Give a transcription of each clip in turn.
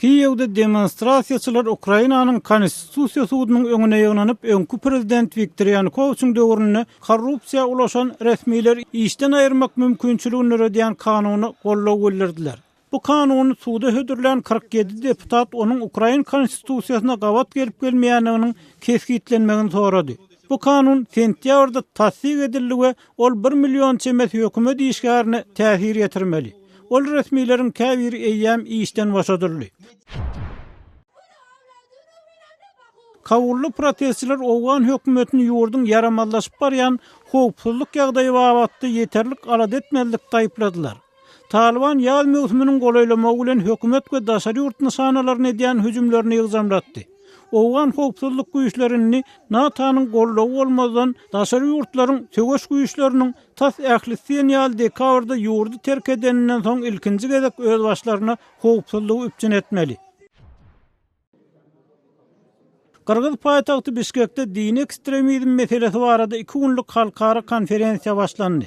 Kiýewde demonstrasiýaçylar Ukrainanyň Konstitusiýa sudunyň öňüne ýygnanyp, öňki prezident Wiktor Ýanukowiçiň döwründe korrupsiýa ulaşan resmileri işden aýyrmak mümkinçiligini döredýän kanuna goldaw bildirdiler. Bu kanuny suda hödürlän 47 deputat onuň ukrain Konstitusiýasyna gabat gelip-gelmeýändiginiň kesgitlenmegini sorady. Bu kanun sentýabrda tassyk edildi we ol bir million çemesi hökümet işgärine täsir ýetirmeli. Ol resmileriň käbiri eýýäm işden boşadyldy. Kabully protestçiler owgan hökümetini ýurduň ýaramazlaşyp barýan howpsuzlyk ýagdaýy babatda ýeterlik alada etmezlikde aýypladylar. Talyban ýaz möwsüminiň golaýlamagy bilen hökümet we daşary ýurt nyşanalaryna edýän hüjümlerini ýygjamlatdy. Owgan howpsuzlyk güýçleri indi NATO-nyň goldawy bolmazdan daşary ýurtlaryň söweş güýçleriniň tas ählisi diýen ýaly dekabrda ýurdy terk edeninden soň ilkinji gezek özbaşlaryna howpsuzlygy üpjün etmeli. Gyrgyz paýtagty Bişkekde dini ekstremizm meselesi barada iki günlük halkara konferensiýa başlandy.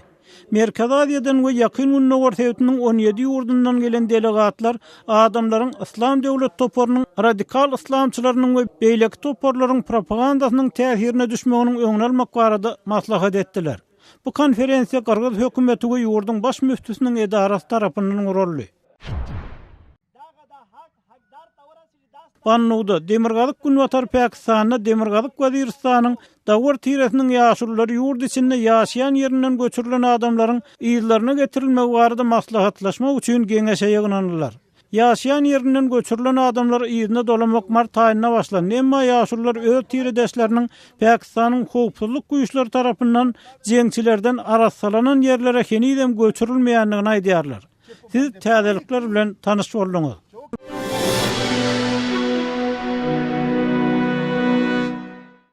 Merkezi Aziýadan we Ýakyn Gündogar sebitiniň 17 ýurdundan gelen delegatlar adamlaryň Yslam döwlet toparynyň radikal yslamçylarynyň we beýleki toparlaryň propagandasynyň täsirine düşmeginiň öňüni almak barada maslahat etdiler. Bu konferensiýa gyrgyz hökümeti we ýurduň baş müftüsiniň edarasy tarapyndan guraldy. Bannuda, demirgazyk-günbatar Pakistanda Demirgazyk Weziristanyň Dawar tiresiniň ýaşululary ýurt içinde ýaşaýan ýerinden göçürilen adamlaryň yzlaryna getirilmegi barada maslahatlaşmak üçin geňeşe ýygnandylar. Ýaşaýan ýerinden göçürilen adamlary yzyna dolamak mart aýynda başlandy, emma ýaşulular öz tiredeşleriniň Pakistanyň howpsuzlyk güýçleri tarapyndan jeňçilerden arassalanan ýerlere henizem göçürilmeýändigini aýdýarlar. Siz täzelikler bilen tanyş bolduňyz.